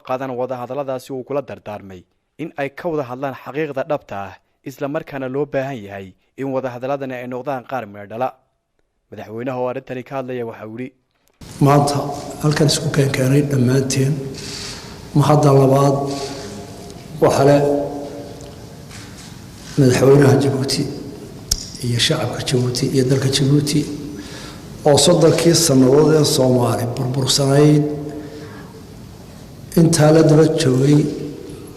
Qaadan wadahadalladaasi uu kula dardaarmay in ay ka wada hadlaan xaqiiqda dhabta ah, isla markaana loo baahan yahay in wadahadaladani ay noqdaan qaar midho dhala. Madaxweynaha oo arrintani ka hadlaya waxau yidhi: Maanta halkan isku keenkeenay dhammaanteen, mahadda labaad waxale madaxweynaha Jabuuti iyo shacabka Jabuuti iyo dalka Jabuuti oo 30kii sannadood ee Soomaali burbursanayd intaa la daba joogay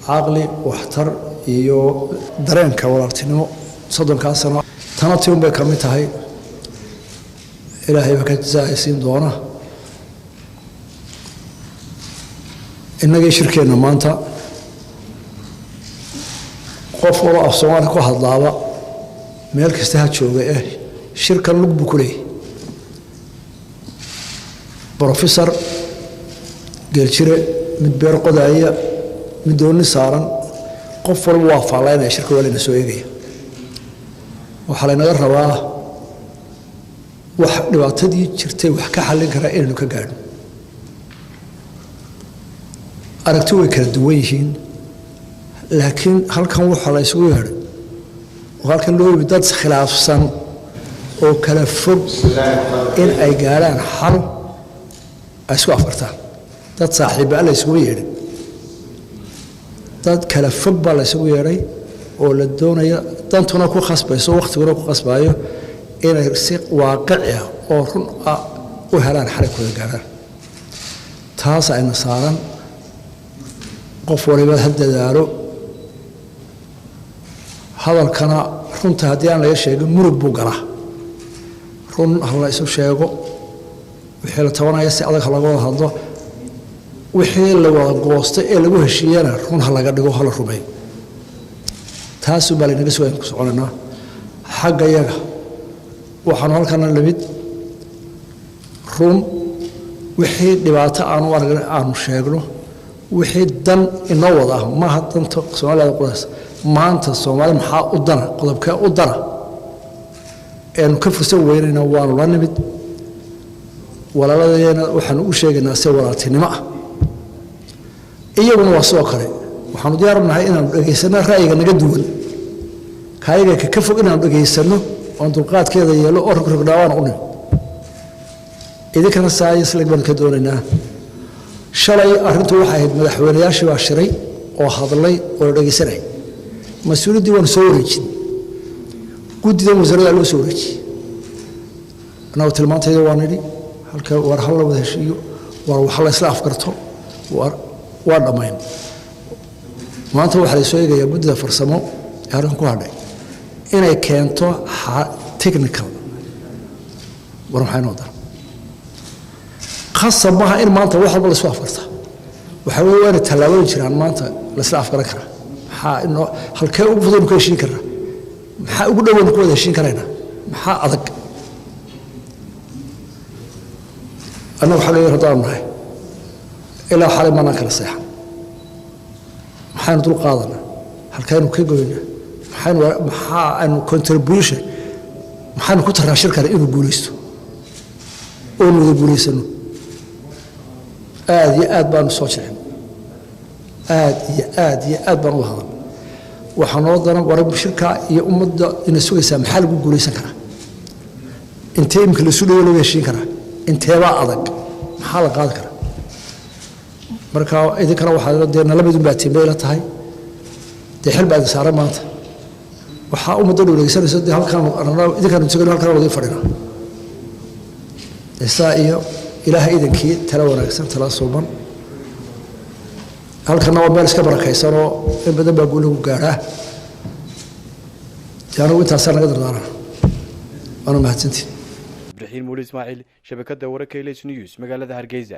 caqli, waxtar iyo dareenka walaaltinimo 30kaa sano. Tana ti un bay ka mid tahay. Ilaahay baa ka jasaaysiin doona. Innagii shirkeenna maanta, qof waloo af Soomaali ku hadlaaba meel kasta ha jooga shirkan lug buu ku leeyahy. Brofesor geeljire, mid beer qodaaya, mid doonni saaran, qof walba waa faallaynaya. Shirka waa layna soo eegaya. Waxaa laynaga rabaa wax dhibaatadii jirtay wax ka xallin karaa inaynu ka gaadhno. Aragti way kala duwan yihiin, laakiin halkan waxaa la isugu yeedhay oo halkan loo yimi dad khilaafsan oo kala fog in ay gaadhaan xal ay isku afartaan. Dad saaxiibbaa la isugu yeedhay, dad kala fog baa la isugu yeedhay oo la doonaya, dantuna ku khasbayso, wakhtiguna ku khasbayo, inay si waaqici ah oo run ah u helaan xalay kooda gaadhaan. Taas ayna saaran. Qof waliba ha dadaalo. Hadalkana runta haddii aan laga sheegin murug buu galaa. Run ha la isu sheego. Wixii la tabanaya si adag ha laga wada hadlo. Wixii la wada goostay ee lagu heshiiyana run ha laga dhigo, ha la rumeeyo. Taasuu baa laynaga sugayan ku soconaynaa. Xagga yaga waxaanu halkana limid run, wixii dhibaato aanu aragna aanu sheegno, wixii dan inoo wada ah. Maaha danta Soomaalida qodaas maanta. Soomaali maxaa u dana, qodobkee u dana eenu ka fursan weynayna waanu la nimid. Walaaladeena waxaanu u sheegaynaa si walaaltinimo ah, iyaguna waa sidoo kale. Waxaanu diyaar nahay inaanu dhegaysano ra'yiga naga duwan, kaayaga ka fog inaanu dhegaysano oon dulqaadkeeda yeelo oo rogrognaa waana u nimid. Idinkana saayislag baanu ka doonaynaa. Shalay arrintu waxay ahayd madaxweynayaashii baa shiray oo hadlay oo la dhegaysanayay. Mas-uuliyaddii waanu soo wareejin, guddidan wasaaradda loo soo wareejiyey. Annagu tilmaantayda waa nidhi halka war hal la wada heshiiyo, war wax la isla afgarto, war waa dhammayn. Maanta waxaa la soo eegayaa guddida farsamo ee halkan ku hadhay inay keento technical. War maxay noo daran? Khasab maaha in maanta wax walba la isku afgarta. Waxaa weye waana tallaabooyin jiraan maanta la isla afgaran karaa. Maxaa inoo halkee ugu fudaynu ka heshiin karnaa? Maxaa ugu dhowaynu ku wada heshiin karaynaa? Maxaa adag? Annagu xagga yar haddaanu nahay ilaa xalay maanaan kala seexan. Maxaynu dul qaadanaa? Halkaynu ka goynaa? Maxaynu maxaa aynu contribution maxaynu ku taraashir kara inuu guulaysto oonu wada guulaysano? Aad iyo aad baanu soo jecin, aad iyo aad iyo aad baan uga hadal. Waxaa noo daran war shirka iyo ummadda ina sugaysaa. Maxaa lagu guulaysan karaa? Intee imika laisu dhawo lagu heshiin karaa? Inteebaa adag? Maxaa la qaadi karaa? Marka idinkana waxaa dee nala midun baa timbay la tahay. Dee xil baa idin saaran maanta. Waxaa ummadda dhow dhegeysanaysa. Dee halkaan idinkaanu sugayno, halkaan wada fadhinaa saa iyo Ilaahay idankii tala wanaagsan, tala suuban. Halkana waa meel iska barakaysanoo in badan baa guul lagu gaadhaa. Dee anigu intaasaa naga dardaarana, waana mahadsantiin. Ibrahiim Muuli Ismaaciil, shabakadda wararka Ilays News, magaalada Hargeysa.